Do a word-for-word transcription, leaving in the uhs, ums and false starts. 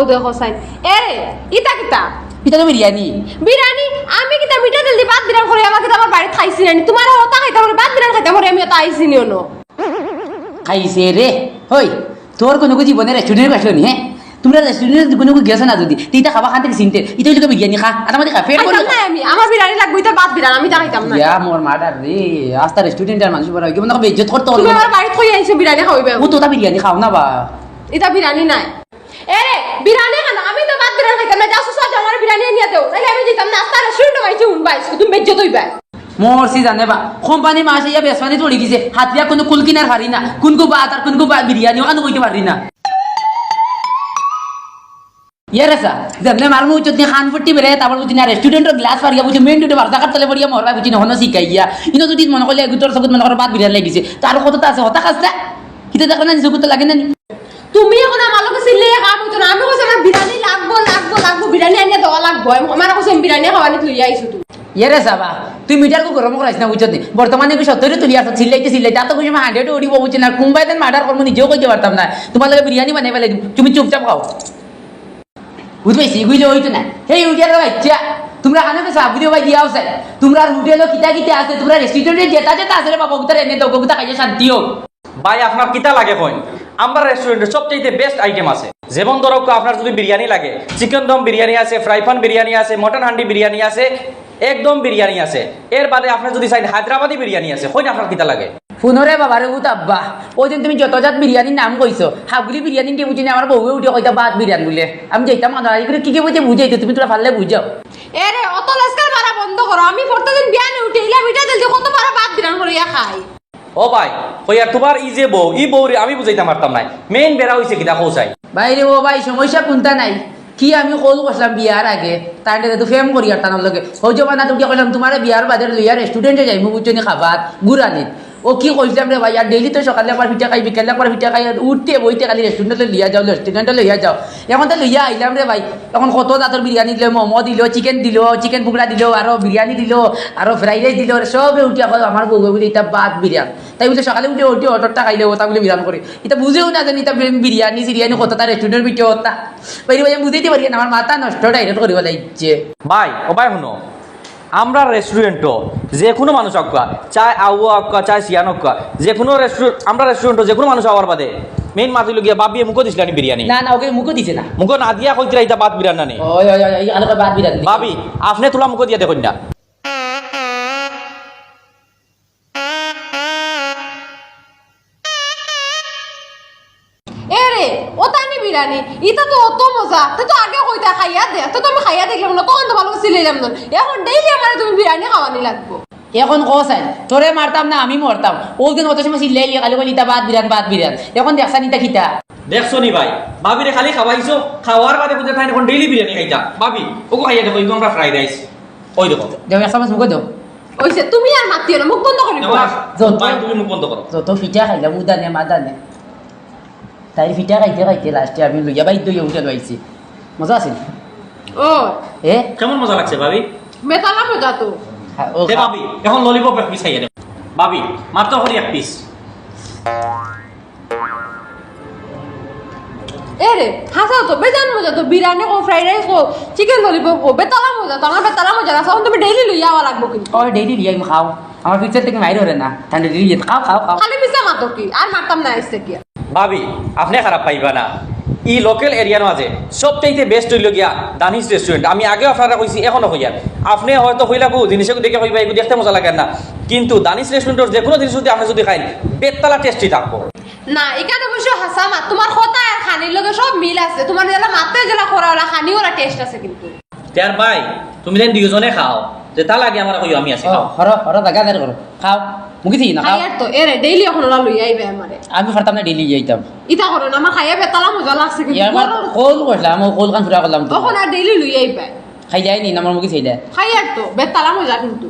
দেখো চাইন। এরে, ইতা কিতা? ইতা তো বিরিয়ানি। বিরিয়ানি? আমি কিতা মিঠা তেল দি ভাত বিরান করি, আমার কিতা আমার বাড়িত খাইছি না নি? তুমার অতা খাইতাম করি, ভাত বিরান খাইতাম করি, আমি অতা আইছি নি অনো। খাইছে রে। হই, তোর কুনুগু জীবনে রেস্টুরেন্টে গেছো নি, হে? তুমরা রেস্টুরেন্টে কুনুগু গেছো না যুদি, তে ইতা খাবা খান থাকি চিনতে। ইতা অইলো গি বিরিয়ানি, খা, আটা মাটি খা, পেট ভরলে খাইতাম খা। না আমি, আমার বিরিয়ানি লাগবো, ইতা ভাত বিরান, আমি ইতা খাইতাম না। ইয়া মোর মার্ডার রে, আস্তা রেস্টুরেন্টর মানুষ বড় অইগেছে, মনে অয় বেইজ্জত করতে অইলো। তুমি আমার বাড়িত কই আইছো বিরিয়ানি খাওয়াইবা? ও তো ওটা বিরিয়ানি খাও না বা। ইতা বিরিয়ানি নায়। এরে, বিরিয়ানি খানা, আমি তো ভাত বিরিয়ানি খাইতাম না, যাও সুসা যাও, আমার বিরিয়ানি আনিয়া দেও, নাইলে আমি দিতাম না, আস্তা রেস্টুরেন্টে আইছি হুন বাইস, তুমি বেইজ্জত অইবা। মরছি জানে বা, কোম্পানি মাসে ইয়া বেসমানি পড়ি গেছে, হাতিয়া কুনু কুল কিনার পারি না, কুনগু ভাত আর কুনগু বা-, বিরিয়ানি, অখান কইতে পারি না। ইয়ারে সা, যেমনে মারমু উচিত নি খান ফুটি বেড়ে, তারপর বুঝি না রেস্টুরেন্টর গ্লাস ফাড়িয়া বুঝি মেইন রোডে বারদা কাটতলে পড়িয়া মরবা বুঝি না, হনো শিখাইয়া। ইনো যুদি মনে করলে এগুতর চকুত মনে করো ভাত বিরিয়ানি লাগিছে, তার কততা আছে, হতা খাস্তা? কিতা দেখো না, নিজে কুত্তা লাগে না নি? তুমি অখন আমার লগে চিল্লাইয়া কাম অইতো না। আমি কইছি আমার বিরিয়ানি লাগবো, লাগবো, লাগবো, বিরিয়ানি আনিয়া দেওয়া লাগবো। আমি, আমার কইছি আমি বিরিয়ানি খাওয়ানিত লইয়া আইছো তুমি। ইয়েরে সাবা, তুই মিটারগু গরম করাইস না, বুঝছত নি? বর্তমানে কি সত্তইরে তুলি আছো, চিল্লাইতে চিল্লাইতে, আর তো কইছি আমার হান্ড্রেড উঠিব, বুঝছি না, কুনবায় যেন মার্ডার করমু, নিজেও কইতে পারতাম না। তুমার লগে বিরিয়ানি বানাই ফালাই দিমু, তুমি চুপচাপ খাও। বুঝ পাইছি, এগুইলে অইতো না। হেই, উঠিয়া রও, আচ্ছা। তুমরা খানো তো সাব, বুঝিও ভাই, দিয়াও স্যার। তুমরার হোটেলো কিতা কিতা আছে, তুমরার রেস্টুরেন্টে যেতা যেতা আছে রে বাবা, ওগুতা এনে দেও, ওগুতা খাইয়া শান্তি অউক। ভাই, আপনার কিতা লাগে কইন? আমরার রেস্টুরেন্টে সবচাইতে বেস্ট আইটেম আছে। যেমন ধরো, আপনার যুদি বিরিয়ানি লাগে, চিকেন দম বিরিয়ানি আছে, ফ্রাই প্যান বিরিয়ানি আছে, মটন হান্ডি বিরিয়ানি আছে, একদম বিরিয়ানি আছে। এর বাদে আপনে যুদি চাইন হায়দ্রাবাদি বিরিয়ানি আছে। কইন আপনার কিতা লাগে? হুনো রে বাবা রে, উত আব্বা, ওই দিন তুমি যত জাত বিরিয়ানির নাম কইছো, হাবুলি বিরিয়ানি কে বুঝিনি, আমার বউয়ে উঠিয়া কইতা ভাত বিরিয়ানি বুলে। আমি যাইতাম না, এই করে কি কে বুঝে বুঝাইতো, তুমি থুড়া পারলে বুঝাও। এরে, অত লেসকাল মারা বন্ধ করো। আমি প্রত্যেকদিন বিয়ানে উঠি, ইলা মিঠা তেল দি কত বড় ভাত বিরান করিয়া খাই। ও ভাই, কইয়ার তুমার ই যে বউ, ই বউরে আমি বুঝাইতাম পারতাম নায়। মেইন বেড়া অইছে কিতা কও চাই? ভাই রে, ও ভাই, সমস্যা কুনতা নাই। কি আমি কল করছিলাম বিয়ার আগে, তার লগে তো প্রেম করিয়ার তার লগে। হউ জমানাত উঠিয়া কইলাম, তুমারে বিয়ার বাদে লইয়া রেস্টুরেন্টে যাইমু, বুঝছো নি, খাবার, গুরানিত। ও কি কইছিলাম রে ভাই, আর ডেইলি তো সকালে একবার পিঠা খাই, বিকালে একবার পিঠা খাই, আর উঠতে বইতে খালি রেস্টুরেন্টে লইয়া যাও, রেস্টুরেন্টে লইয়া যাও। এখন তো লইয়া আইলাম রে ভাই, এখন কত জাতর বিরিয়ানি দিলো, মোমো দিলো, চিকেন দিলো, চিকেন পকোড়া দিলো, আরো বিরিয়ানি দিলো, আরো ফ্রাইড রাইস দিলো, সবে উঠিয়া কয় আমার বউয়ে বুলে ইতা ভাত বিরিয়ানি। তাই বুলে সকালে উঠিয়া উঠিয়া অর্ডারটা খাইলে ওতা বুলে বিরান করে। ইতা বুঝেও না জানি ইতা বিরি-, বিরিয়ানি সিরিয়ানি কততা রেস্টুরেন্টর ভিতরে অতা। ভাই রে ভাই, আমি বুঝাইতে পারি না, আমার মাথা নষ্ট ডাইরেক্ট করিবা লাগছে। ভাই, ও ভাই হুনো, আমরার রেস্টুরেন্টো যে কুনু মানুষ আউক্কা, চায় আউয়া আউক্কা, চায় সিয়ান আউক্কা, যে কুনু রেস্টুরেন্ট, আমরার রেস্টুরেন্টো যে কুনু মানুষ আওয়ার বাদে মেইন মাত অইলো গিয়া ভাবিয়ে মুখো দিছলা নি বিরিয়ানি। না, না, ওকে মুখো দিছে না। মুখো না দিয়া কইতরা ইতা ভাত বিরান না নি। ওই, ওই, ওই, ওই, আলো ভাত বিরান নি। ভাবি, আপনে থুড়া মুখো দিয়া দেখইন না। এরে, ওতা নি বিরিয়ানি, ইতা তো অত মজা, তে তো আগে কইতা খাইয়া দে, তে তো আমি খাইয়া দেখলাম না, তখন তো ভালা করি চিল্লাইলাম না। এখন ডেইলি আমারে তুমি বিরিয়ানি খাওয়ানি লাগবো। এখন কও চাইন, তোরে মারতাম না আমি মরতাম। ওই দিন অত সময় চিল্লাইলি, খালি কইলি, "ইতা ভাত বিরান, ভাত বিরান।" এখন দেখছনি ইতা কিতা? দেখছো নি ভাই, ভাবিরে খালি খাওয়াইছো, খাওয়ার বাদে বুঝে তাইন এখন ডেইলি বিরিয়ানি খাইতা। ভাবি, ওগু খাইয়া দেখো, ইগু আমরার ফ্রাইড রাইস। ওই দেখো। দেও, এক চামচ মুখো দেও। অইছে, তুমি আর মাতিও না, মুখ বন্ধ করি দেখো, বস। যত ভাই, তুমি মুখ বন্ধ করো। যত পিঠা খাইলাম, উদানে মাদানে। তাইর পিঠা খাইতে খাইতে লাস্টে আমি লইয়া বাইদ্য অইয়া উঠে লইছি। মজা আছিল। ও। এ? কেমন মজা লাগছে, ভাবি? বেতালা মজা তো। হ্যাঁ, ও এ, খা। ভাবি, এখন ললিপপ এক পিস খাইয়া দে। ভাবি, মাত্র করি এক পিস। এরে, হাছা তো, বেজান মজা তো, বিরিয়ানি কও, ফ্রাইড রাইস কও, চিকেন ললিপপ কও, বেতালা মজা তো, আমার বেতালা মজা আছে, এখন তুমি ডেইলি লইয়া আওয়া লাগবো কিন্তু। ও, ডেইলি লইয়া আমি খাও। আমার ফিউচার থাকি মাইর অরে না। তাহলে ডেইলি খাও, খাও, খাও। খালি মিছা মাতো কি? আর মারতাম না আইজ থাকি। ভাবি, আপনে খারাপ পাইবা না। ই লোকাল এরিয়ার মাঝে সবচাইতে বেস্ট অইলো গিয়া দানিশ রেস্টুরেন্ট। আমি আগেও আপনারে কইছি, এখনো কইয়ার। আপনে হয়তো কইলা, "গু, জিনিস এগু দেখে কইবা, এগু দেখতে মজা লাগে না।" কিন্তু দানিশ রেস্টুরেন্টর যে কুনু জিনিস যুদি আপনে যুদি খাইন, বেতালা টেস্টি থাকবো। না, ইখান অবশ্য হাছা মাত। তুমার কথা আর খানির লগে সব মিল আছে। তুমার যেলা মাতে যেলা করা অলা খানি অলা টেস্ট আছে কিন্তু। তে আর ভাই, তুমি যেন দুইজনে খাও, যেতা লাগে আমারে কইও, আমি আছি, ও, খাও। হরো, হরো, জাগা দের করো। খাও, মুখি থি না, খাও। খাইয়ার তো, এরে, ডেইলি এখন অলা লইয়া আইবে আমারে। আমি পারতাম না ডেইলি লইয়া আইতাম। ইতা করো না, আমার খাইয়া বেতালা মজা লাগছে কিন্তু। ইয়া, আমার বড় কল করলাম, ও কল খান পুরা করলাম তো। তখন আর ডেইলি লইয়া আইবে। খাই যায়নি, না আমার মুখি থি না। খাইয়ার তো, বেতালা মজা কিন্তু।